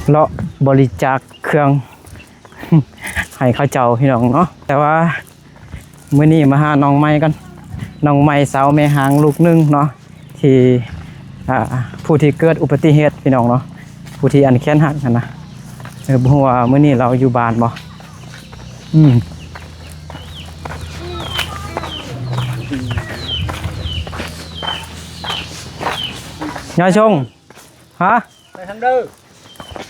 ເລາະບໍລິຈາກເຄື່ອງ ໃຫ້ເຂົາເຈົ້າພີ່ນ້ອງເນາະ. ແຕ່ວ່າມື້ນີ້ມາຫານ້ອງໃໝ່ກ່ອນ ນ້ອງໃໝ່ສາວແມ່ຫາງລູກໜຶ່ງເນາະ ທີ່ ອ່າ ຜູ້ທີ່ເກີດອຸບັດຕິເຫດພີ່ນ້ອງເນາະ ຜູ້ທີ່ອັນແຂນຫັກຫັ້ນນະ. ເອີ ບໍ່ຮູ້ວ່າມື້ນີ້ລາວຢູ່ບ້ານບໍ່. ອືມ ຍາຊົງ ຮະ? ໄປທາງເດີ.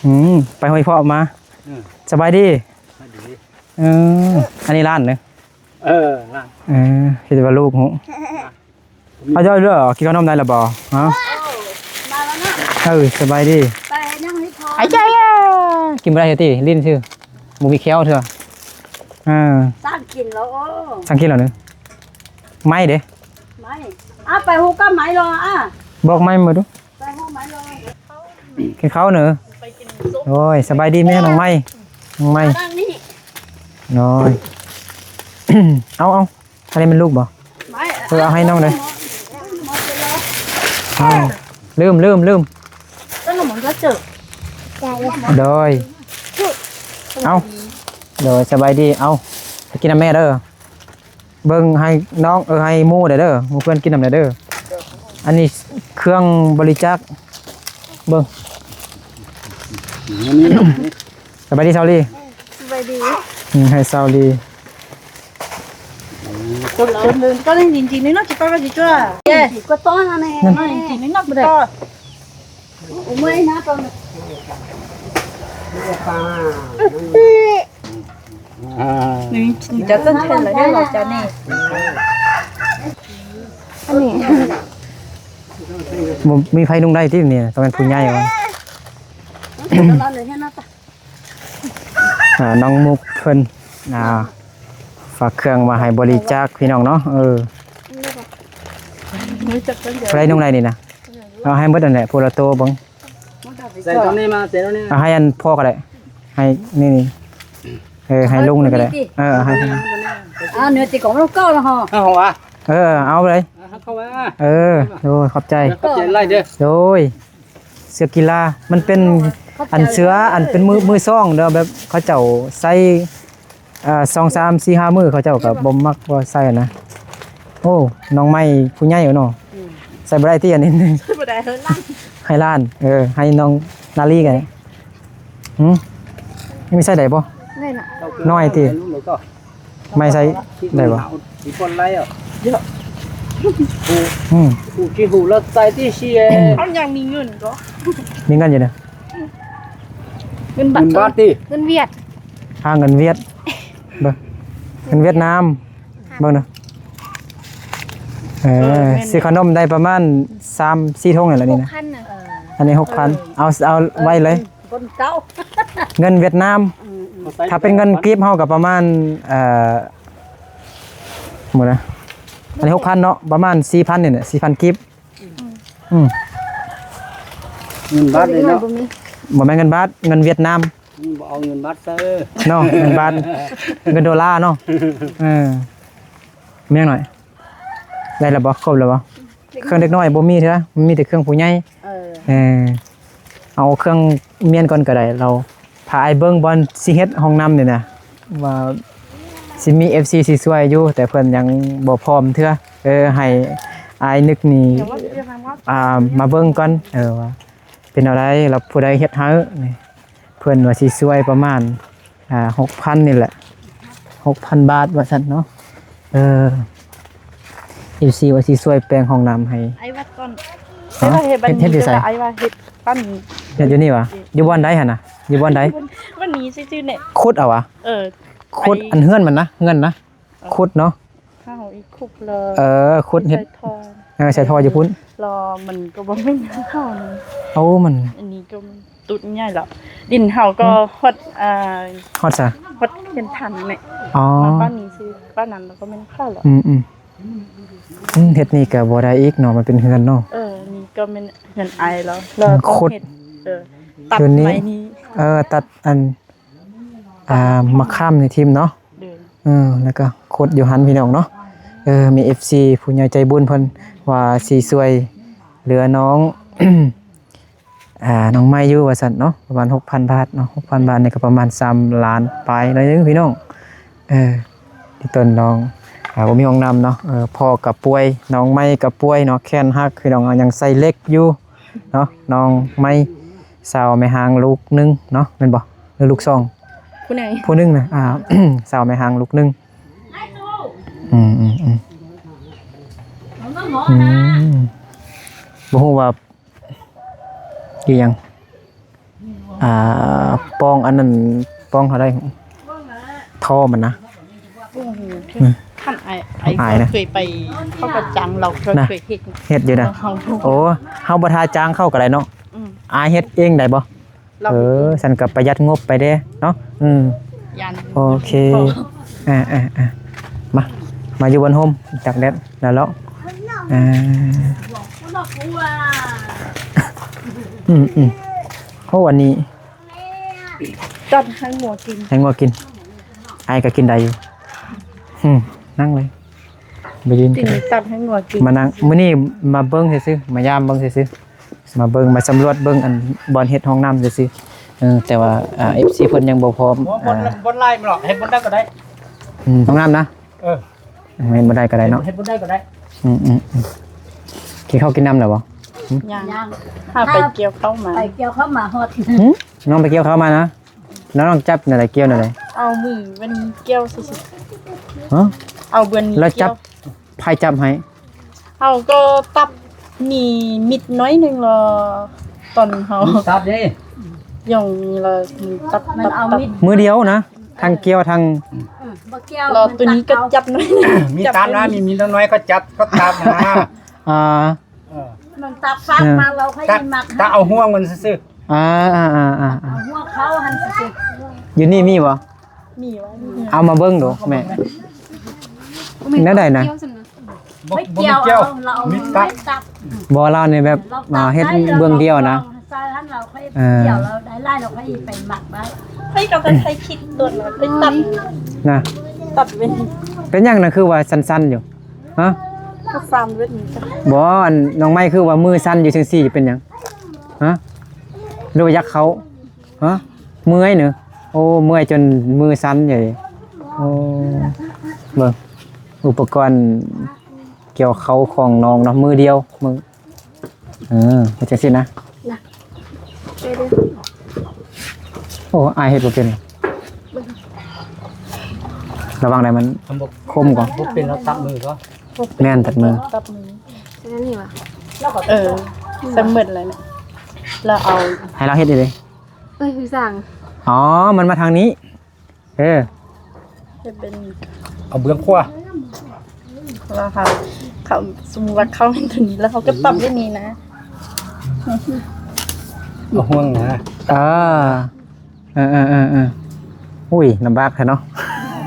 ອືມ ໄປຫ້ວຍເພາະມາ. ອືມ ສະບາຍດີ. ສະບາຍດີ. ເອີ ອັນນີ້ຫຼານເດີ. ເອີ ຫຼານ. ເອີ ຄິດວ່າລູກຮູ້. ເອົາເຈົ້າເດີ ກິນຂະໜົມໄດ້ລະບໍ່? ຮະ? ເອີ ສະບາຍດີ. ໄປຍັງໃຫ້ພໍ. ອາຍາ ກິນບໍ່ໄດ້ຕິ ຫຼິ້ນຊື່ ບໍ່ມີແຂ້ວເທື່ອ. ເອີ ສ້າງກິນແລ້ວ. ໂອ້ ສ້າງກິນແລ້ວເນີ. ໄມ້ເດ? ໄມ້. ອາ ໄປຮູ້ກັບໄມ້ລອ ອາ ບອກໄມ້ມາດູ. ໄປຫາໄມ້ລອ ກິນເຂົ້າເນີ. ໄປກິນຊຸບ. ໂອ້ຍ ສະບາຍດີແມ່ນ້ອງໃໝ່ ນ້ອງໃໝ່. ໂອ້ຍ ເອົາ ເອົາ ອັນນີ້ແມ່ນລູກບໍ່? ໄມ້ ເອີ ເອົາໃຫ້ນ້ອງເດີ. ເອົາ ລືມ ລືມ ລືມ. ໂດຍ ເອົາ ໂດຍ ສະບາຍດີ. ເອົາ ໄປກິນນຳແມ່ເດີ. ເບິ່ງໃຫ້ນ້ອງ ເອີ ໃຫ້ໝູ່ແດ່ເດີ ໝູ່ເພື່ອນກິນນຳແດ່ເດີ. ອັນນີ້ເຄື່ອງບໍລິຈາກ ເບິ່ງ. ສະບາຍດີຊາວລີ. ສະບາຍດີ. ອືມ ໃຫ້ຊາວລີ. ຈະເລີນ ຈະເລີນ ກໍໄດ້ຍິນດີນີ້ເນາະ ຊິໄປວ່າຊິຈ້ວຍ. ເຢ້ ກໍຕ້ອນອັນນີ້ ຍິນດີນີ້ເນາະ ບໍ່ໄດ້. ຈະເຕັ້ນແທນລະເດ້ ຈານີ້ ອັນນີ້ ບໍ່ມີໃຜນຸ່ງໄດ້ຕິນີ້ ຕ້ອງເປັນຜູ້ໃຫຍ່ວ່າ. ອ່າ ນ້ອງມຸກເພິ່ນ ອ່າ ຝາກເຄື່ອງມາໃຫ້ບໍລິຈາກພີ່ນ້ອງເນາະ. ເອີ ຜູ້ໃດນຸ່ງໄດ້ນີ້ນະ? ເອົາໃຫ້ໝົດນັ້ນແຫຼະ ຜູ້ລະໂຕເບິ່ງ. ໃສ່ຕົງນີ້ມາ ໃສ່ຕົງນີ້ມາ. ເອົາໃຫ້ອັນພໍ່ກໍໄດ້ ໃຫ້ນີ້ ນີ້ ເອີ ໃຫ້ລຸງນີ້ກໍໄດ້. ເອີ ໃຫ້ ອ່າ ເນື້ອຕິກອງມັນເກົ່າແລ້ວເຮົາ. ເອີ ເອົາໄປເລີຍ. ເອີ ໂດຍ ຂອບໃຈ ຂອບໃຈຫຼາຍເດີ. ໂດຍ ເສື້ອກິລາ ມັນເປັນອັນເສື້ອ ອັນເປັນມື ມືສອງເດີ ແບບເຂົາເຈົ້າໃສ່ ອ່າ ສອງ ສາມ ສີ່ ຫ້າມື້ ເຂົາເຈົ້າກໍບໍ່ມັກບໍ່ໃສ່ນະ. ໂອ້ ນ້ອງໃໝ່ຜູ້ໃຫຍ່ເນາະ. ອືມ ໃສ່ບໍ່ໄດ້ຕິອັນນີ້. ໃສ່ບໍ່ໄດ້ ໃຫ້ຫຼານ ໃຫ້ຫຼານ. ເອີ ໃຫ້ນ້ອງນາລີກໍໄດ້. ຫື ນີ້ໃສ່ໄດ້ບໍ່? ໄດ້ນະ ນ້ອຍຕິ. ໄມ້ໃສ່ໄດ້ບໍ່? ອືມ ເອົາຫຍັງມີເງິນກໍ ມີເງິນຢູ່ເດີ. ເງິນບາດ ເງິນບາດຕິ ເງິນຫວຽດ ຫາເງິນຫວຽດ ເບິ່ງ ເງິນຫວຽດນາມ ເບິ່ງເດີ. ເອີ ເອີ ແມ່ນ ຊື້ຂະໜົມໄດ້ປະມານສາມສີ່ຖົງນີ້ແຫຼະນີ້ນະ. ອັນນີ້ຫົກພັນ. ເອີ ເອົາ ເອົາໄວ້ເລີຍ. ຄົນເກົ່າ ເງິນຫວຽດນາມ. ອືມໆ ຖ້າເປັນເງິນກີບເຮົາກໍປະມານ ເອີ ໝົດນະ ອັນນີ້ຫົກພັນເນາະ ປະມານສີ່ພັນນີ້ແຫຼະ ສີ່ພັນກີບ. ອືມ ອືມ ເງິນບາດນີ້ເນາະ ບໍ່ແມ່ນເງິນບາດ ເງິນຫວຽດນາມ. ອືມ ບໍ່ເອົາເງິນບາດໃສ່ເນາະ ເງິນບາດ ເງິນໂດລາເນາະ. ເອີ ແມ່ນຫຍັງໜ້ອຍ ໄດ້ແລ້ວບໍ່? ຄົບແລ້ວບໍ່? ເຄື່ອງເດັກນ້ອຍບໍ່ມີເທື່ອ ມີແຕ່ເຄື່ອງຜູ້ໃຫຍ່. ເອີ ເອີ ເອົາເຄື່ອງມ້ຽນກ່ອນກໍໄດ້. ລາວພາອ້າຍເບິ່ງບ່ອນຊິເຮັດຫ້ອງນ້ຳນີ້ນະ ວ່າຊິມີເອັຟຊີຊິຊ່ວຍຢູ່ ແຕ່ເພິ່ນຍັງບໍ່ພ້ອມເທື່ອ. ເອີ ໃຫ້ອ້າຍນຶກນີ້ ອ່າ ມາເບິ່ງກ່ອນ ເອີ ວ່າເປັນແນວໃດ ແລ້ວຜູ້ໃດເຮັດໃຫ້ນີ້. ເພິ່ນວ່າຊິຊ່ວຍປະມານ ອ່າ ຫົກພັນນີ້ແຫຼະ ຫົກພັນບາດວ່າຊັ້ນເນາະ. ເອີ ເອັຟຊີວ່າຊິຊ່ວຍແປງຫ້ອງນ້ຳໃຫ້. ໄອ້ວັດກ່ອນ ຮະ? ໄອ້ວັດເຮັດ ເຮັດຢູ່ໃສ? ໄອ້ວັດເຮັດປັ້ນ ເຮັດຢູ່ນີ້ຫວາ? ຢູ່ບ່ອນໃດຫັ້ນນະ? ຢູ່ບ່ອນໃດ? ບ່ອນນີ້ຊື່ໆ ນີ້ ຂຸດເອົາຫວາ? ເອີ ຂຸດ ໄອ້ ອັນເຮືອນມັນນະ ເຮືອນນະ ເອີ ຂຸດເນາະ. ເຮົາອີກຂຸບລະ ເອີ ຂຸດເຮັດ ໃສ່ທໍ່ ເອີ ໃສ່ທໍ່ຢູ່ພຸ້ນ ລະມັນກໍບໍ່ແມ່ນເຮົານະ. ໂອ້ ມັນ ອັນນີ້ກໍຕຸດໃຫຍ່ລະ ດິນເຮົາກໍ ອືມ ຮອດ ອ່າ ຮອດໃສ? ຮອດເຂດຖັນນີ້. ອໍ ບ້ານນີ້ຊື່ບ້ານນັ້ນລະກໍແມ່ນເຂົາລະ. ອືມໆ ອືມ ເຮັດນີ້ກໍບໍ່ໄດ້ອີກເນາະ ມັນເປັນເຮືອນເນາະ. ເອີ ນີ້ກໍແມ່ນເຮືອນອ້າຍລະ ລະ ອືມ ຂຸດ ເອີ ຕັດໄມ້ນີ້ ເອີ ຕັດອັນ ອ່າ ມະຂາມໃນທີມເນາະ. ໂດຍ ເອີ ແລ້ວກໍຂຸດຢູ່ຫັ້ນພີ່ນ້ອງເນາະ. ເອີ ມີເອັຟຊີຜູ້ໃຫຍ່ໃຈບຸນເພິ່ນວ່າຊິຊ່ວຍເຫຼືອນ້ອງ ອ່າ ນ້ອງໃໝ່ຢູ່ວ່າຊັ້ນເນາະ ປະມານຫົກພັນບາດເນາະ ຫົກພັນບາດນີ້ກໍປະມານສາມລ້ານປາຍໜ້ອຍໜຶ່ງພີ່ນ້ອງ. ເອີ ທີ່ຕົ້ນນ້ອງ ອ່າ ບໍ່ມີຫ້ອງນ້ຳເນາະ ເອີ ພໍ່ກໍປ່ວຍ ນ້ອງໃໝ່ກໍປ່ວຍເນາະ ແຂນຫັກພີ່ນ້ອງ ຍັງໃສ່ເຫຼັກຢູ່ເນາະ ນ້ອງໃໝ່ ສາວແມ່ຮ້າງລູກໜຶ່ງເນາະ ແມ່ນບໍ່ ຫຼືລູກສອງ? ຜູ້ໜຶ່ງ ຜູ້ໜຶ່ງນະ ອ່າ ສາວແມ່ຮ້າງລູກໜຶ່ງ. ອືມ ອືມ ອືມ ອືມ ບໍ່ຮູ້ວ່າຢູ່ຫຍັງ ອ່າ ປ່ອງອັນນັ້ນ ປ່ອງເທົ່າໃດ ທໍ່ມັນນະ? ອືມ ອືມ ຄັນອ້າຍ ອ້າຍ ອາຍນະ ເຄີຍໄປ ເຂົາກໍຈ້າງລາວ ເຄີຍ ນະ ເຄີຍເຮັດ ເຮັດຢູ່ນະ. ໂອ້ ເຮົາບໍ່ຖ້າຈ້າງເຂົາກໍໄດ້ເນາະ. ອືມ ອ້າຍເຮັດເອງໄດ້ບໍ່? ເອີ ຊັ້ນກໍປະຢັດງົບໄປເດ້ເນາະ. ອືມ ໂອເຄ ອ່າ ອ່າ ອ່າ ມາ ມາຢູ່ບ່ອນຮົ່ມ ຕາກແດດແລ້ວເລາະ. ອ່າ ອືມ ອືມ ໂອ້ ອັນນີ້ ຕັດໃຫ້ງົວກິນ ໃຫ້ງົວກິນ ອ້າຍກໍກິນໄດ້ຢູ່. ອືມ ນັ່ງເລີຍ ໄປຢືນ ກິນ ຕັດໃຫ້ງົວກິນ ມານັ່ງ ມື້ນີ້ມາເບິ່ງຊື່ໆ ມາຢາມເບິ່ງຊື່ໆ ມາເບິ່ງ ມາສຳຫຼວດເບິ່ງອັນບ່ອນເຮັດຫ້ອງນ້ຳຊື່ໆ. ເອີ ແຕ່ວ່າ ອ່າ ເອັຟຊີ ເພິ່ນຍັງບໍ່ພ້ອມ ບໍ່ ບໍ່ ອ່າ ບໍ່ຫຼາຍດອກ ເຮັດບ່ອນໃດກໍໄດ້. ອືມ ຫ້ອງນ້ຳນະ? ເອີ ເຮັດບ່ອນໃດກໍໄດ້ເນາະ ເຮັດບ່ອນໃດກໍໄດ້. ອືມ ອືມ ອືມ ກິນເຂົ້າກິນນ້ຳແລ້ວບໍ່? ຫຶ? ຍັງ ຫາໄປກ່ຽວເຂົ້າມາ ໄປກ່ຽວເຂົ້າມາຮອດ. ຫຶ? ນ້ອງໄປກ່ຽວເຂົ້າມານະ? ແລ້ວນ້ອງຈັບແນວໃດ ກ່ຽວແນວໃດ? ເອົາມືເບິ່ນກ່ຽວຊື່ໆ. ຮະ? ເອົາເບິ່ນ ແລ້ວຈັບ ກ່ຽວ ໃຜຈັບໃຫ້? ເຮົາກໍຕັດນີ້ມິດໜ້ອຍໜຶ່ງລະ ຕອນເຮົາຕັດເດ້ ຢ່ອງລະ ຕັດ ຕັດ ຕັດ ມືດຽວນະ ທັງກ່ຽວທັງ ເອີ ບໍ່ກ່ຽວ ລະໂຕນີ້ກໍຈັບໜ້ອຍໜຶ່ງ ມີດຕັດນະ ມີ ມີດນ້ອຍໆ ກໍຈັບ ກໍຕັດນະ. ອ່າ ເອີ ມັນຕັດຟາດມາ ເອີ ເຮົາໃຫ້ມັກ ຕັດ ຕັດເອົາຫ່ວງມັນຊື່ໆ. ອ່າ ອ່າ ອ່າ ອ່າ ອ່າ ເອົາຫົວເຂົາຫັ້ນຊິ ຢູ່ນີ້ມີບໍ່? ມີວະ ມີ ເອົາມາເບິ່ງດູແມ່ ແນວໃດນະ? ບໍ່ ບໍ່ມີກ່ຽວ ມີຕັດ ບໍ່ ລາວນີ້ແບບ ເຮົາຕັດ ມາເຮັດເບື້ອງດຽວນະ ໃສ່ຫັ້ນ ເຮົາຄ່ອຍ ເອີ ກ່ຽວ ເຮົາໄດ້ຫຼາຍ ເຮົາຄ່ອຍໄປໝັກໄວ້ ຂ້ອຍກໍໄປໃສ່ຄິດຕົວນະ ໄປຕັດນະ ຕັດເປັນ ເປັນຫຍັງນະ ຄືວ່າສັ່ນໆຢູ່? ຮະ? ກໍສັ່ນເບິດນີ້. ບໍ່ ອັນນ້ອງໄມ້ຄືວ່າມືສັ່ນຢູ່ຈັ່ງຊີ້ ເປັນຫຍັງ? ຮະ? ຫຼືວ່າຢາກເຂົ້າ? ຮະ? ເມື່ອຍເນີ? ໂອ້ ເມື່ອຍຈົນມືສັ່ນໃຫຍ່. ໂອ້ ເບິ່ງອຸປະກອນກ່ຽວເຂົ້າຂອງນ້ອງເນາະ ມືດຽວ ມື ເອີ ເຮັດຈັ່ງຊີ້ນະ ນະ ໂອ້ ອ້າຍເຮັດບໍ່ເປັນ. ລະວັງໄດ້ມັນຄົມກ່ອນ ບໍ່ເປັນແລ້ວຕັດມືກໍ ແມ່ນ ຕັດມື ຕັດມື ອັນນີ້ຫວາ ເອີ ສຳເລັດແລ້ວນະ ລະເອົາ ໃຫ້ລາວເຮັດເດ້ ເອີຍ ຄືສ້າງ ອໍ ມັນມາທາງນີ້. ເອີ ເຮັດແບບນີ້ ເອົາເບື້ອງຂວາ ແລ້ວເຮົາ ເຂົາ ສົມມຸດວ່າເຂົາເປັນຕົວນີ້ ແລ້ວເຮົາກໍຕັດແບບນີ້ນະ ເອົາຫ່ວງນະ ເອີ ເອີ ເອີ ເອີ ເອີ ອຸ້ຍ ລຳບາກແທ້ເນາະ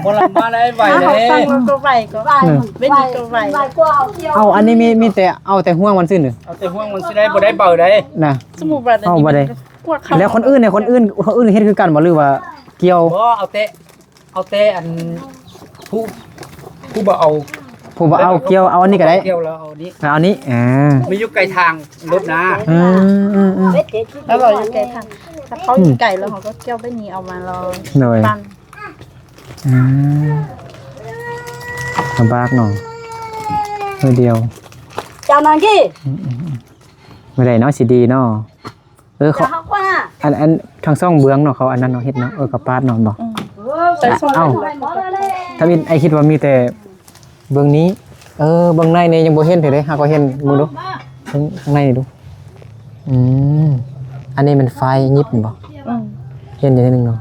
ບໍ່ລຳບາກໄດ້ ໄວເດ້ ເຮົາສັ່ງມັນກໍໄວ ກໍໄວ ອືມ ແບບນີ້ກໍໄວ ໄວກວ່າເອົາກ່ຽວ ເອົາ ອັນນີ້ມີ ມີແຕ່ເອົາແຕ່ຫ່ວງມັນຊື່ນີ້ ເອົາແຕ່ຫ່ວງມັນຊື່ໄດ້ ບໍ່ໄດ້ເບົາໄດ້ນະ ສົມມຸດວ່າ ເອົາບໍ່ໄດ້ ແລ້ວຄົນອື່ນເນຍ ຄົນອື່ນ ຄົນອື່ນເຮັດຄືກັນບໍ່ ຫຼືວ່າກ່ຽວ? ບໍ່ ເອົາແຕ່ ເອົາແຕ່ອັນ ຜູ້ ຜູ້ບໍ່ເອົາ ຜູ້ບໍ່ເອົາກ່ຽວ ເອົາອັນນີ້ກໍໄດ້ ກ່ຽວແລ້ວເອົານີ້ ເອົາອັນນີ້ ເອີ ມັນຢູ່ໄກທາງລົດນະ ອືມ ອືມ ອືມ ແລ້ວເຮົາຢູ່ໄກທາງ ຖ້າເຂົາຢູ່ໄກແລ້ວເຮົາກໍກ່ຽວແບບນີ້ເອົາມາລອຍ ໂດຍ ປັ້ນ ອືມ ລຳບາກເນາະ ມື້ດຽວ ເຈົ້ານາງກີ້ ອືມ ອືມ ອືມ ມື້ໃດເນາະ ຊິດີເນາະ. ເອີ ເຂົາ ອັນ ອັນ ທັງສອງເບື້ອງເນາະ ເຂົາອັນນັ້ນເນາະ ເຮັດເນາະ ເອີ ເຂົາປາດເນາະ ແມ່ນບໍ່? ອືມ ເອົາ ທຳອິດ ອ້າຍຄິດວ່າມີແຕ່ເບື້ອງນີ້ ເອີ ເບື້ອງໃນນີ້ຍັງບໍ່ເຫັນເທື່ອເດ້ ຫາກໍເຫັນ ເບິ່ງດູ ເບິ່ງຂ້າງໃນນີ້ດູ ອືມ ອັນນີ້ແມ່ນຝາຍຫຍິບແມ່ນບໍ່? ອືມ ເຫັນຢູ່ໜ້ອຍໜຶ່ງເນາະ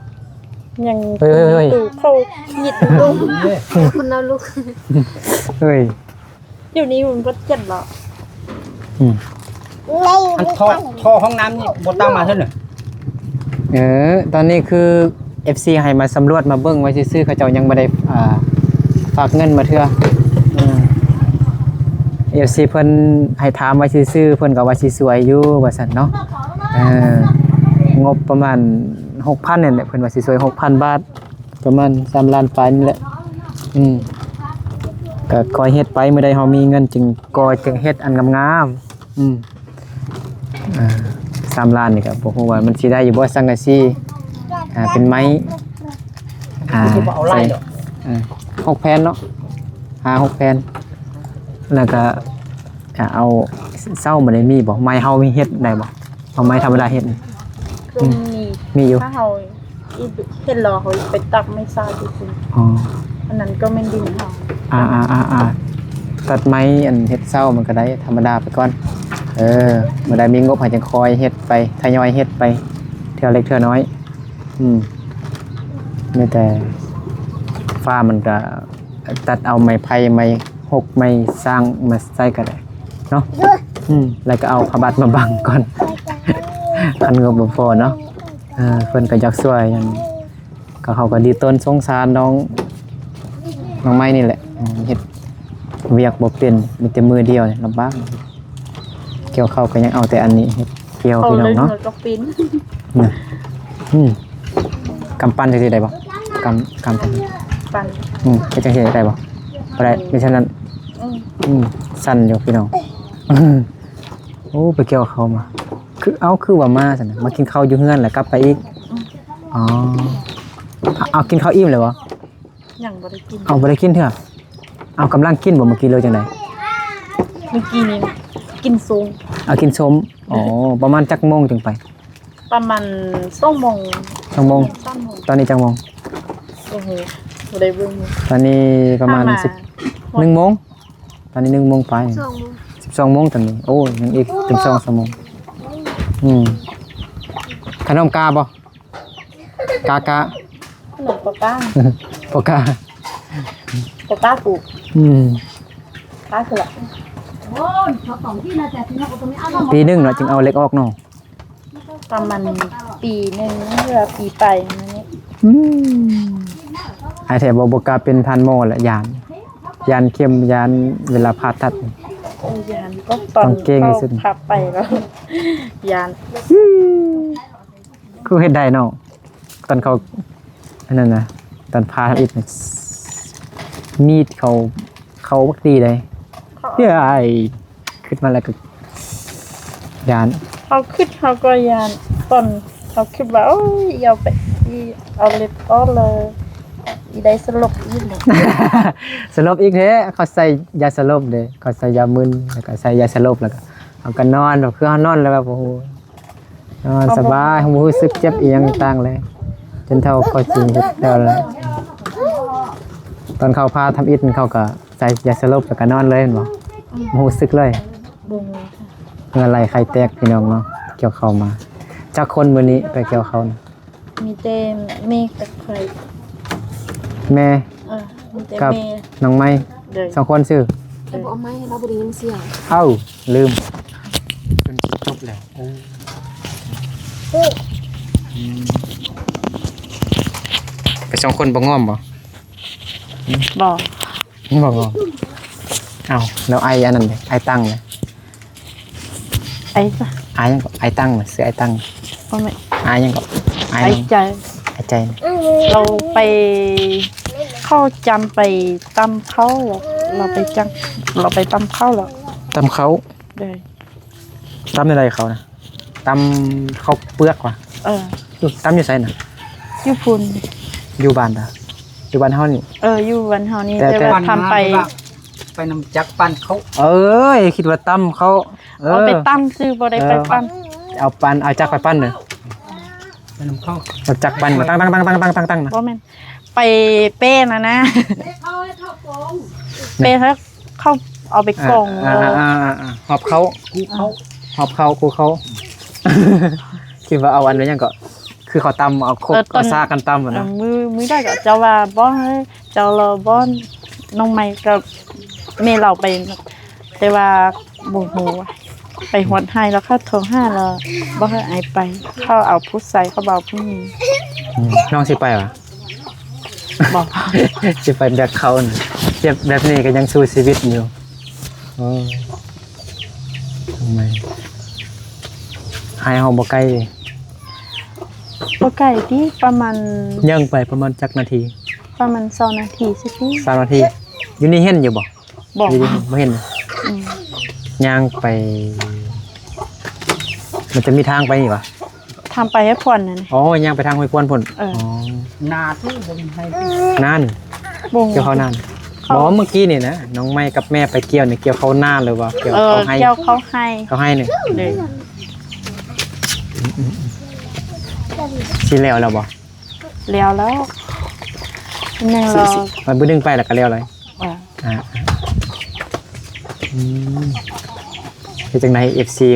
ຍັງ ເຮີ້ຍ ເຮີ້ຍ ຕູ້ເຂົ້າຫຍິບລົງ ຄຸນເອົາລູກ ເຮີ້ຍ. ດຽວນີ້ມັນບໍ່ເຈັບແລ້ວ ອືມ ອັນທໍ່ ທໍ່ຫ້ອງນ້ຳນີ້ບໍ່ຕາມມາເທື່ອໜຶ່ງ ເອີ ຕອນນີ້ຄືເອັຟຊີໃຫ້ມາສຳຫຼວດມາເບິ່ງໄວ້ຊື່ໆ ເຂົາເຈົ້າຍັງບໍ່ໄດ້ ອ່າ ຝາກເງິນມາເທື່ອ ອືມ ເອັຟຊີເພິ່ນໃຫ້ຖາມໄວ້ຊື່ໆ ເພິ່ນກໍວ່າຊິຊ່ວຍຢູ່ວ່າຊັ້ນເນາະ ເອີ ງົບປະມານຫົກພັນນີ້ແຫຼະ ເພິ່ນວ່າຊິຊ່ວຍຫົກພັນບາດ ປະມານສາມລ້ານປາຍນີ້ແຫຼະ ອືມ ກໍຄ່ອຍເຮັດໄປ ມື້ໃດເຮົາມີເງິນຈຶ່ງ ກໍຈຶ່ງເຮັດອັນງາມໆ ອືມ ອ່າ ຕາມຮ້ານນີ້ກໍບໍ່ຮູ້ວ່າມັນຊິໄດ້ຢູ່ບໍ່ ສັງກະສີ ອ່າ ເປັນໄມ້ ອ່າ ຊິບໍ່ເອົາຫຼາຍດອກ ໃສ່ ເອີ ຫົກແຜ່ນເນາະ ຫ້າຫົກແຜ່ນ ແລ້ວກໍ ກະເອົາເສົາມາໄດ້ມີບໍ່? ໄມ້ເຮົາມີເຮັດໄດ້ບໍ່? ເອົາໄມ້ທຳມະດາເຮັດນີ້ ກໍມີ ອືມ ມີຢູ່ ຖ້າເຮົາເຮັດຫຼໍ່ ເຮົາໄປຕັດໄມ້ຊາດຢູ່ພຸ້ນ ອໍ ອັນນັ້ນກໍແມ່ນດິນເຮົາ ອ່າໆໆໆ ຕັດໄມ້ອັນເຮັດເສົາມັນກໍໄດ້ທຳມະດາໄປກ່ອນ ເອີ ເມື່ອໃດມີງົບໃຫ້ຈັ່ງຄ່ອຍເຮັດໄປ ທະຍອຍເຮັດໄປ ເທື່ອເລັກເທື່ອນ້ອຍ ອືມ ມີແຕ່ຟ້າມັນກໍ ຕັດເອົາໄມ້ໄຜ່ ໄມ້ຫົກ ໄມ້ສ້າງມາໃສ່ກໍໄດ້ເນາະ ອືມ ແລ້ວກໍເອົາຜ້າບັດມາບັງກ່ອນ ຄັນງົບບໍ່ພໍເນາະ ເອີ ເພິ່ນກໍຢາກຊ່ວຍຫຍັງ ກໍເຂົາກໍດີຕົນສົງສານນ້ອງ ນ້ອງໄມ້ນີ້ແຫຼະ ເຮັດວຽກບໍ່ເປັນ ມີແຕ່ມືດຽວນີ້ລຳບາກ ກ່ຽວເຂົ້າກໍຍັງເອົາແຕ່ອັນນີ້ເຮັດກ່ຽວ ເອົາ ພີ່ນ້ອງເນາະ ເລີຍ ເຮົາກໍປິ່ນ ນະ ອືມ ກຳປັ່ນຈັ່ງຊີ້ໄດ້ບໍ່? ກຳ ກຳປັ່ນ ປັ່ນ ອືມ ເຮັດຈັ່ງຊີ້ໄດ້ບໍ່? ບໍ່ໄດ້ ມີສ່ຳນັ້ນ ອືມ ອືມ ສັ່ນຢູ່ພີ່ນ້ອງ ໂອ້ ໄປກ່ຽວເຂົ້າມາ ຄື ເອົ້າ ຄືວ່າມາຊັ້ນນະ ມາກິນເຂົ້າຢູ່ເຮືອນແລ້ວກັບໄປອີກ ອືມ ອໍ ເອົາ ກິນເຂົ້າອີ່ມແລ້ວບໍ່? ຍັງບໍ່ໄດ້ກິນ ເອົາ ບໍ່ໄດ້ກິນເທື່ອ ເອົາ ກຳລັງກິນບໍ່ເມື່ອກີ້ ຫຼືຈັ່ງໃດ? ເມື່ອກີ້ນີ້ກິນສົ້ມ ເອົາ ກິນສົ້ມ ອໍ ປະມານຈັກໂມງຈຶ່ງໄປ? ປະມານສອງໂມງ ສອງໂມງ ສາມໂມງ ຕອນນີ້ຈັກໂມງ? ໂອ້ໂຫ ບໍ່ໄດ້ເບິ່ງ ຕອນນີ້ປະມານສິບ ໜຶ່ງໂມງ ຕອນນີ້ໜຶ່ງໂມງປາຍ ສອງໂມງ ສິບສອງໂມງຕອນນີ້ ໂອ້ ຍັງອີກເປັນສອງສາມໂມງ ອືມ ຂະໜົມກາບໍ່? ກາ ກາ ຂະໜົມປໍກາ ປໍກາ ປໍກາປູກ ອືມ ກາຄືລະ ປີໜຶ່ງເນາະ ຈຶ່ງເອົາເຫຼັກອອກເນາະ ປະມານປີໜຶ່ງ ຫຼືວ່າປີປາຍນັ້ນແຫຼະ ອືມ ອ້າຍແທ້ບໍ່ ບໍ່ກ້າເປັນທ່ານໝໍລະ ຢ້ານ ຢ້ານເຂັມ ຢ້ານເວລາຜ່າຕັດ ໂອ້ ຢ້ານ ກໍຕອນເຂົາພາໄປແລ້ວ ຢ້ານ ຄືເຮັດໄດ້ເນາະ ຕອນເຂົາ ອັນນັ້ນນະ ຕອນຜ່າທຳອິດນະ ມີດເຂົາ ເຂົ້າບັກດີເດ້ ເອີຍ ຄິດມາແລ້ວກໍຢ້ານ ເຮົາຄິດເຮົາກໍຢ້ານ ຕອນເຮົາຄິດວ່າ ໂອ້ຍ ອີ່ເອົາໄປ ອີ່ເອົາເຫຼັກອອກແລ້ວ ອີ່ໄດ້ສະຫຼົບອີກ ສະຫຼົບອີກແທ້ ເຂົາໃສ່ຢາສະຫຼົບເດ້ ເຂົາໃສ່ຢາມຶນ ແລ້ວກໍໃສ່ຢາສະຫຼົບ ແລ້ວກໍເຮົາກໍນອນ ແບບຄືເຮົານອນແລ້ວແບບ ໂອ້ໂຫ ນອນສະບາຍ ບໍ່ຮູ້ສຶກເຈັບອີ່ຫຍັງຕ່າງເລີຍ ຈົນເທົ່າເຂົາຊິເຮັດແລ້ວແຫຼະ ຕອນເຂົາຜ່າທຳອິດ ເຂົາກໍໃສ່ຢາສະຫຼົບ ແລ້ວກໍນອນເລີຍແມ່ນບໍ່? ອືມ ບໍ່ຮູ້ສຶກເລີຍ ບໍ່ຮູ້ ເຫື່ອໄຫຼໄຂ້ແຕກພີ່ນ້ອງເນາະ ກ່ຽວເຂົ້າມາ ຈັກຄົນມື້ນີ້ໄປກ່ຽວເຂົ້ານະ? ມີແຕ່ແມ່ກັບຂ້ອຍ ແມ່ ເອີ ມີແຕ່ ກັບແມ່ ນ້ອງໄມ້ ໂດຍ ສອງຄົນຊື່ ແຕ່ບໍ່ເອົາໄມ້ ເຮົາບໍ່ໄດ້ຍິນສຽງ ເອົ້າ ລືມ ຈົນຊິຈົບແລ້ວ ໂອ້ ອືມ ໄປສອງຄົນບໍ່ງອມບໍ່? ບໍ່ ບໍ່ງອມ ເອົ້າ ແລ້ວອ້າຍອັນນັ້ນເດ ອ້າຍຕັງເດ? ໄອ ອ້າຍຫຍັງເກາະ? ອ້າຍຕັງ ຊື່ອ້າຍຕັງ ບໍ່ແມ່ນ ອ້າຍຫຍັງເກາະ? ອ້າຍ ອ້າຍໃຈ ອ້າຍໃຈ ລາວໄປ ເຂົາຈ້າງໄປຕຳເຂົ້າ ລາວໄປຈ້າງ ລາວໄປຕຳເຂົ້າແລ້ວ ຕຳເຂົ້າ ໂດຍ ຕຳແນວໃດເຂົ້ານະ? ຕຳເຂົ້າເປືອກຫວາ? ເອີ ຢູ່ ຕຳຢູ່ໃສນະ? ຢູ່ພຸ້ນ ຢູ່ບ້ານໃດ? ຢູ່ບ້ານເຮົານີ້ ເອີ ຢູ່ບ້ານເຮົານີ້ ແຕ່ ແຕ່ວ່າ ແຕ່ ທຳໄປ ໄປນຳຈັກປັ່ນເຂົ້າ ເອີຍ ຄິດວ່າຕຳເຂົ້າ ເອີ ເອົາໄປຕຳຊື່ ບໍ່ໄດ້ໄປ ເອີ ປັ່ນ ເອົາປັ່ນ ເອົາຈັກໄປປັ່ນເດີ ໄປນຳເຂົ້າ ເອົາຈັກປັ່ນ ຕັ້ງໆໆໆໆ ນະ ບໍ່ແມ່ນ ໄປແປ້ນະນະ ແປ້ເຂົາ ເຂົາເອົາໄປກອງ ອ່າໆໆໆ ຫອບເຂົ້າ ຫອບເຂົ້າ ກູເຂົ້າ ຄິດວ່າເອົາອັນນັ້ນຫຍັງເກາະ ຄືເຂົາຕຳ ເອົາຄົກ ເອີ ຕອນ ເອົາສາກກັນຕຳຫັ້ນນະ ເອີ ມື້ ມື້ໃດກໍເຈົ້າວ່າບໍ່ໃຫ້ ເຈົ້າລະບໍ່ ນ້ອງໃໝ່ກັບແມ່ລາວໄປ ແຕ່ວ່າບໍ່ຮູ້ວ່າ ໄປຮອດໃຫ້ແລ້ວເຂົາໂທຫາແລ້ວ ບໍ່ໃຫ້ອ້າຍໄປ ເຂົາເອົາຜູ້ຊາຍ ເຂົາບໍ່ເອົາຜູ້ຍິງ ອືມ ນ້ອງຊິໄປຫວາ? ບໍ່ ຊິໄປແບກເຂົານະ ແບບ ແບບນີ້ກໍຍັງສູ້ຊີວິດຢູ່ ໂອ້ ທຳໄມ ໃຫ້ເຮົາບໍ່ໄກເດ? ບໍ່ໄກຕິ ປະມານ ຍ່າງໄປປະມານຈັກນາທີ? ປະມານຊາວນາທີຊິຕິ ຊາວນາທີ ຢູ່ໃນເຫັນຢູ່ບໍ່? ບໍ່ ຢູ່ໃນເຫັນ ບໍ່ເຫັນ ອືມ ຍ່າງໄປ ມັນຈະມີທາງໄປນີ້ຫວາ? ທາງໄປຫ້ວຍພວນນັ້ນ. ອໍ ຍ່າງໄປທາງຫ້ວຍພວນພຸ້ນ. ເອີ ອໍ ນາຕູ້ບໍ່ມີໃຫ້ ນານ ບໍ່ຮູ້ ກ່ຽວເຂົ້ານານ. ເຂົ້າ ບໍ່ ເມື່ອກີ້ນີ້ນະ ນ້ອງໄມ້ກັບແມ່ໄປກ່ຽວນີ້ ກ່ຽວເຂົ້ານາ ຫຼືວ່າກ່ຽວ ເອີ ເຂົ້າໄຮ່? ກ່ຽວເຂົ້າໄຮ່. ເຂົ້າໄຮ່ນີ້ ໂດຍ. ອືມໆໆ ຊິແລ້ວແລ້ວບໍ່? ແລ້ວແລ້ວ ຍັງລໍ ມັນບໍ່ດຶງໄປແລ້ວກໍແລ້ວເລີຍ. ອ່າ ອ່າ ອືມ ເຮັດຈັ່ງໃດ ເອັຟຊີ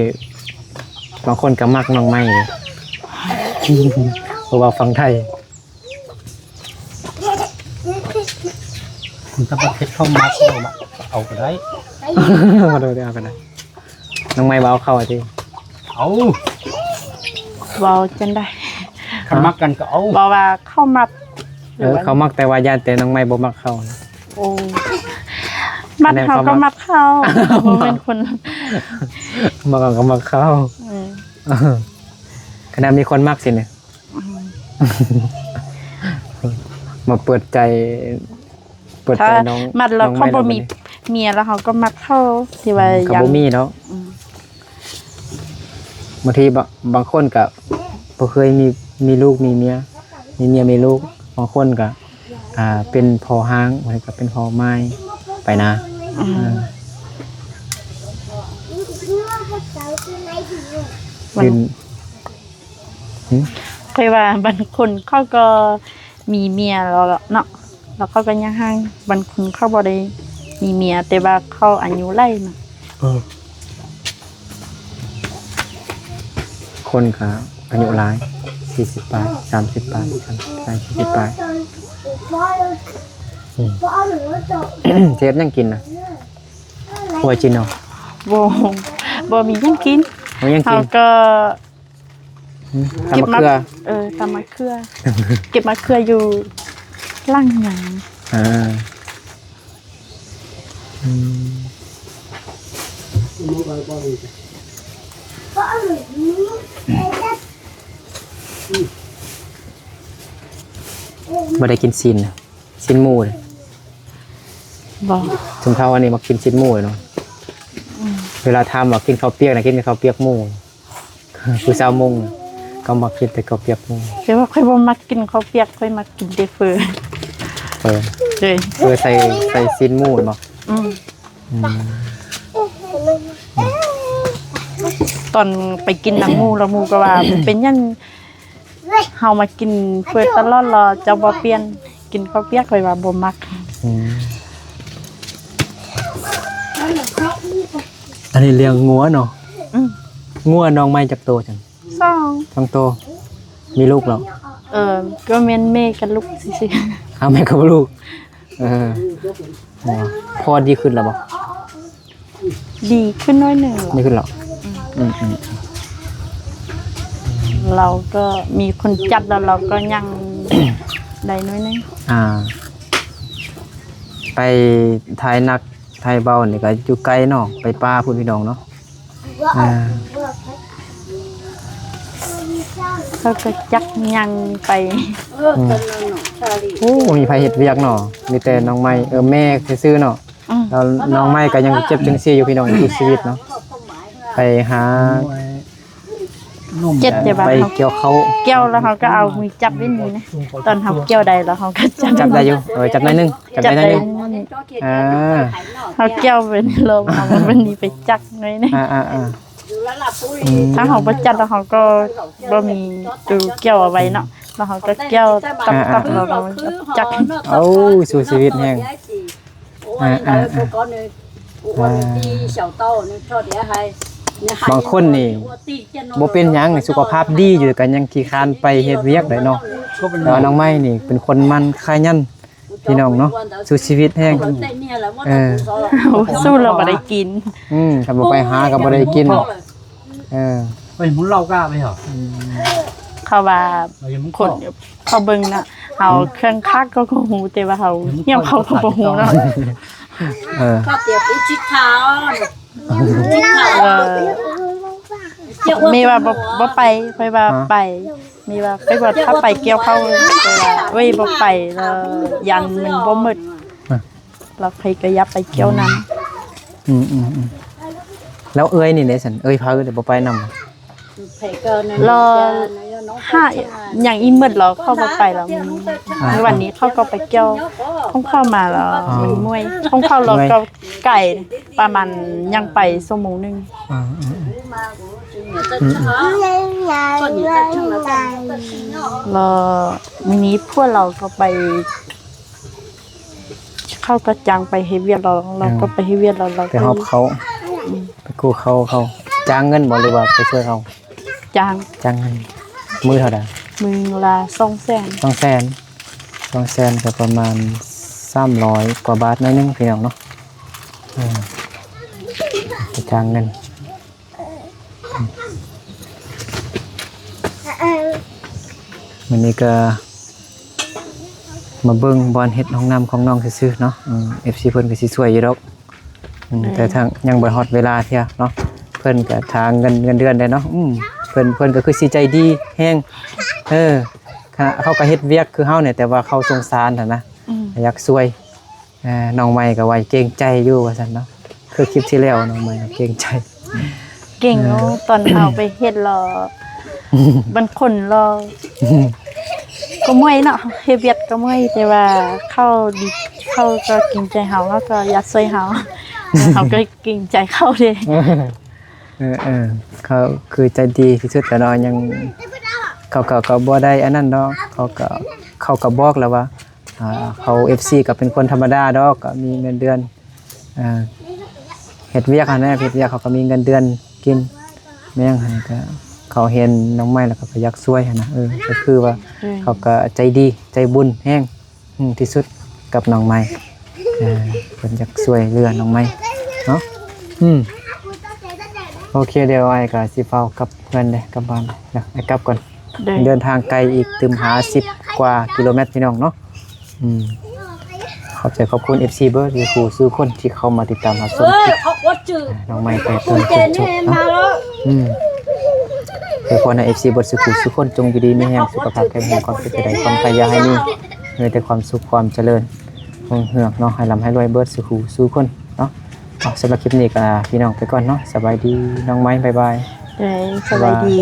ບາງຄົນກໍມັກນ້ອງໄມ້ເດ້ ເພາະວ່າຝັ່ງໄທ ຖ້າປະເທດເຂົາມັກ ເອົາກໍໄດ້ ເອົາກໍໄດ້. ນ້ອງໄມ້ບໍ່ເອົາເຂົ້າຕິ? ເອົາ ເວົ້າຈັ່ງໃດ? ຄັນມັກກັນກໍເອົາ ເວົ້າວ່າເຂົ້າມັກ. ເອີ ເຂົ້າມັກ ແຕ່ວ່າຢ້ານແຕ່ນ້ອງໄມ້ບໍ່ມັກເຂົ້າ. ໂອ້ ມັກເຮົາກໍມັກເຂົ້າ ບໍ່ແມ່ນຄົນ ມັກເຮົາກໍມັກເຂົ້າ. ເອີ ຂະໜາດມີຄົນມັກຊີ້ນະ ອືມ ມາເປີດໃຈ ເປີດໃຈນ້ອງ ມັກແລ້ວເຂົາບໍ່ມີເມຍ ແລ້ວເຮົາກໍມັກເຂົາ ທີ່ວ່າ ອືມ ຍັງ ເຂົາບໍ່ມີເນາະ. ອືມ ບາງທີບາງ ບາງຄົນກໍບໍ່ເຄີຍມີ ມີລູກມີເມຍ ມີເມຍມີລູກ ບາງຄົນກໍ ອ່າ ເປັນພໍ່ຮ້າງ ບາງຄົນກໍເປັນພໍ່ໝ້າຍໄປນະ. ອືມ ເອີ ມັນ ເປັນ ຫື? ຂ້ອຍວ່າບາງຄົນເຂົາກໍມີເມຍແລ້ວເນາະ ແລ້ວເຂົາກໍຍັງຮ້າງ. ບາງຄົນເຂົາບໍ່ໄດ້ມີເມຍ ແຕ່ວ່າເຂົາອາຍຸຫຼາຍເນາະ. ເອີ ຄົນກໍອາຍຸຫຼາຍ ສີ່ສິບປາຍ ສາມສິບປາຍ ສາມສິບປາຍ ສີ່ສິບປາຍ. ອືມ ຊິເຮັດຫຍັງກິນນະ? ຫົວຈີນເນາະ? ບໍ່ ບໍ່ມີຫຍັງກິນ ບໍ່ມີຫຍັງກິນ ເຮົາກໍ ອືມ ຕຳໝາກເຂືອ ເອີ ຕຳໝາກເຂືອ ເກັບໝາກເຂືອຢູ່ຫຼັງຫຍັງ. ເອີ ອືມ ບໍ່ໄດ້ກິນຊີ້ນ ຊີ້ນໝູເດ້. ບໍ່ ຊຸມເຖົ້າອັນນີ້ມັກກິນຊີ້ນໝູເນາະ. ອືມ ເວລາຖາມວ່າກິນເຂົ້າປຽກນະ ກິນແຕ່ເຂົ້າປຽກໝູ. ຜູ້ຊາວມົ້ງກໍມັກກິນແຕ່ເຂົ້າປຽກໝູ. ແຕ່ວ່າຂ້ອຍບໍ່ມັກກິນເຂົ້າປຽກ ຂ້ອຍມັກກິນແຕ່ເຝີ ເຝີ ເອີ ເຟີໃສ່ ໃສ່ຊີ້ນໝູແມ່ນບໍ່? ອືມ ອືມ ຕອນໄປກິນນຳໝູ ແລ້ວໝູກໍວ່າ ເປັນຫຍັງ ເຮົາມາກິນເຝີຕະຫຼອດ ແລ້ວເຈົ້າບໍ່ປ່ຽນກິນເຂົ້າປຽກ ຂ້ອຍວ່າບໍ່ມັກ. ອືມ ອັນນີ້ລ້ຽງງົວເນາະ. ອືມ ງົວນ້ອງໃໝ່ຈັກໂຕຈັ່ງ? ສອງ ສອງໂຕ. ມີລູກແລ້ວ? ເອີ ກໍແມ່ນແມ່ກັບລູກຊື່ໆ. ເອົາ ແມ່ກັບລູກ. ເອີ ພໍດີຂຶ້ນແລ້ວບໍ່? ດີຂຶ້ນໜ້ອຍໜຶ່ງ. ດີຂຶ້ນແລ້ວ. ອືມ ອືມໆ ລາວກໍມີຄົນຈັບແລ້ວ ລາວກໍຍັງໄດ້ໜ້ອຍໜຶ່ງ. ອ່າ ໄປໄຖໜັກໄຖເບົານີ້ກໍຢູ່ໄກເນາະ ໄປປ່າພຸ້ນພີ່ນ້ອງເນາະ. ອ່າ ເຂົາກໍຈັກຍ່າງໄປ. ອືມ ໂອ້ ບໍ່ມີໃຜເຮັດວຽກເນາະ ມີແຕ່ນ້ອງໄມ້ ເອີ ແມ່ຊື່ໆເນາະ. ອືມ ແລ້ວນ້ອງໄມ້ກໍຍັງເຈັບຈັ່ງຊີ້ຢູ່ພີ່ນ້ອງ ຢູ່ຊີວິດເນາະ ໄປຫາ ເຈັບແຕ່ວ່າ ໄປກ່ຽວເຂົ້າ ກ່ຽວແລ້ວເຮົາກໍເອົາມືຈັບໄວ້ນີ້ນະ ຕອນເຮົາກ່ຽວໄດ້ແລ້ວເຮົາກໍຈັບ ຈັບໄດ້ຢູ່. ເອີ ຈັບໜ້ອຍໜຶ່ງ ຈັບໄດ້ໜ້ອຍໜຶ່ງ. ອ່າ ເຮົາກ່ຽວໄປນີ້ ເຮົາເອົາໄປນີ້ໄປຈັກໜ້ອຍໜຶ່ງ. ອ່າໆໆ ອືມ ຖ້າເຮົາບໍ່ຈັບແລ້ວເຮົາກໍບໍ່ມີໂຕກ່ຽວເອົາໄວ້ເນາະ ແລ້ວເຮົາກໍກ່ຽວຕັບໆ ແລ້ວເຮົາຈັກ. ໂອ້ ສູ້ຊີວິດແຮງ. ອ່າໆໆ ບາງຄົນນີ້ບໍ່ເປັນຫຍັງ ສຸຂະພາບດີຢູ່ ກໍຍັງຂີ້ຄ້ານໄປເຮັດວຽກໄດ້ເນາະ. ແຕ່ວ່ານ້ອງໄມ້ນີ້ເປັນຄົນໝັ່ນຂະຫຍັນ ພີ່ນ້ອງເນາະ ສູ້ຊີວິດແຮງ. ເອີ ໂອ້ ສູ້ແລ້ວບໍ່ໄດ້ກິນ. ອືມ ຄັນບໍ່ໄປຫາກໍບໍ່ໄດ້ກິນ. ເອີ ໄປຫຸງເຫຼົ້າກາໄປເຫາະ. ອືມ ເຂົາວ່າ ຄົນເຂົາເບິ່ງນະ ເຮົາເຄື່ອງຄັກເຂົາກໍຮູ້ ແຕ່ວ່າເຮົາຫຍັງເຂົາກໍບໍ່ຮູ້ເນາະ. ເອີ ເອີ ແມ່ວ່າບໍ່ ບໍ່ໄປ ຂ້ອຍວ່າໄປ. ແມ່ວ່າ ຂ້ອຍວ່າຖ້າໄປກ່ຽວເຂົ້າ ແຕ່ວ່າ ເອີຍ ບໍ່ໄປ ແລ້ວຢ້ານມັນບໍ່ໝົດ. ແລ້ວໃຜກໍຢາກໄປກ່ຽວນຳ. ອືມໆໆ ແລ້ວເອື້ອຍນີ້ເດ້ຊັ້ນ ເອື້ອຍເພີບໍ່ໄປນຳ? ລາວຫາຫຍັງອີ່ໝົດລາວເຂົ້າບໍ່ໄປລາວ ມື້ ມື້ວານນີ້ເຂົາກໍໄປກ່ຽວຂອງເຂົາມາລາວ ເມື່ອຍ ຂອງເຂົາລາວກໍໄກ ປະມານຍັງໄປຊົ່ວໂມງໜຶ່ງ ອືມ ແລ້ວມື້ນີ້ຜົວລາວກໍໄປ ເຂົາກໍຈ້າງໄປເຮັດວຽກ ລາວ ລາວກໍໄປເຮັດວຽກ ລາວ ລາວ ໄປຮອບເຂົ້າ ອືມ ໄປກູ້ເຂົ້າເຂົາ ຈ້າງເງິນບໍ່ ຫຼືວ່າໄປຊ່ວຍເຂົາ? ຈ້າງ ຈ້າງເງິນ ມື້ເທົ່າໃດ? ມື້ລະສອງແສນ ສອງແສນ ສອງແສນກໍປະມານສາມຮ້ອຍກວ່າບາດໜ້ອຍໜຶ່ງ ພີ່ນ້ອງເນາະ ເອີ ໄປຈ້າງເງິນ. ມື້ນີ້ກໍມາເບິ່ງບ່ອນເຮັດຫ້ອງນ້ຳຂອງນ້ອງຊື່ໆເນາະ ເອີ ເອັຟຊີເພິ່ນກໍຊິຊ່ວຍຢູ່ດອກ ອືມ ແຕ່ທາງຍັງບໍ່ຮອດເວລາເທື່ອເນາະ ເພິ່ນກໍຖ້າເງິນ ເງິນເດືອນໄດ້ເນາະ ອືມ ເພິ່ນ ເພິ່ນກໍຄືຊິໃຈດີແຮງ ເອີ ເຂົາກໍເຮັດວຽກຄືເຮົານີ້ ແຕ່ວ່າເຂົາສົງສານຫັ້ນນະ ອືມ ຢາກຊ່ວຍ. ເອີ ນ້ອງໃໝ່ກໍວ່າເກງໃຈຢູ່ວ່າຊັ້ນເນາະ ຄືຄລິບທີ່ແລ້ວນ້ອງໃໝ່ເກງໃຈ ເກັ່ງຢູ່ ເອີ ຕອນເຮົາໄປເຮັດລາວ ມັນຄົນລາວ ກໍເມື່ອຍເນາະ ເຮັດວຽກກໍເມື່ອຍ ແຕ່ວ່າເຂົາດີ ເຂົາກໍເກງໃຈເຮົາ ເຂົາກໍຢາກຊ່ວຍເຮົາ ເຮົາກໍເກງໃຈເຂົາເດ້ ເອີ ເອີ ເຂົາຄືໃຈດີທີ່ສຸດແລ້ວເນາະ ຍັງ ເຂົາ ເຂົາກໍບໍ່ໄດ້ອັນນັ້ນເນາະ ເຂົາກໍ ເຂົາກໍບອກແລ້ວວ່າ ອ່າ ເຂົາ ເອັຟຊີ ກໍເປັນຄົນທຳມະດາດອກ ກໍມີເງິນເດືອນ ອ່າ ເຮັດວຽກຫັ້ນແຫຼະ ເຮັດວຽກເຂົາກໍມີເງິນເດືອນກິນ ແມ່ນຫຍັງຫັ້ນ ກໍເຂົາເຫັນນ້ອງໃໝ່ແລ້ວເຂົາກໍຢາກຊ່ວຍຫັ້ນນະ ເອີ ກໍຄືວ່າ ເອີ ເຂົາກໍໃຈດີ ໃຈບຸນແຮງ ອືມ ທີ່ສຸດກັບນ້ອງໃໝ່ ເອີ ເພິ່ນຢາກຊ່ວຍເຫຼືອນ້ອງໃໝ່ເນາະ ອືມ ໂອເຄ ດຽວອ້າຍກໍຊິຟ້າວກັບເຮືອນເດ້ ກັບບ້ານເດີ ອ້າຍກັບກ່ອນ ເດີ ເດີນທາງໄກອີກຕື່ມຫ້າສິບກວ່າກິໂລແມັດ ພີ່ນ້ອງເນາະ. ອືມ ຂອບໃຈຂອບຄຸນ ເອັຟຊີ ເບີດ ສູ່ຜູ້ສູ່ຄົນທີ່ເຂົ້າມາຕິດຕາມຮັບຊົມຄລິບ ນ້ອງໃໝ່ແຕ່ຕົ້ນຈົນຈົບເນາະ ອືມ ອວຍພອນໃຫ້ ເອັຟຊີ ເບີດ ສູ່ຜູ້ສູ່ຄົນ ຈົ່ງຢູ່ດີມີແຮງ ສຸຂະພາບແຂງແຮງ ຄວາມເຈັບຢ່າໄດ້ ຄວາມໄຂ້ຢ່າໃຫ້ມີ ມີແຕ່ຄວາມສຸກຄວາມຈະເລີນຮຸ່ງເຮືອງເນາະ ໃຫ້ລ່ຳໃຫ້ລວຍເບີດສູ່ຜູ້ສູ່ຄົນເນາະ. ເອົາ ສຳລັບຄລິບນີ້ກໍລາພີ່ນ້ອງໄປກ່ອນເນາະ ສະບາຍດີນ້ອງໃໝ່ ບາຍບາຍ ໂດຍ ສະບາຍດີ.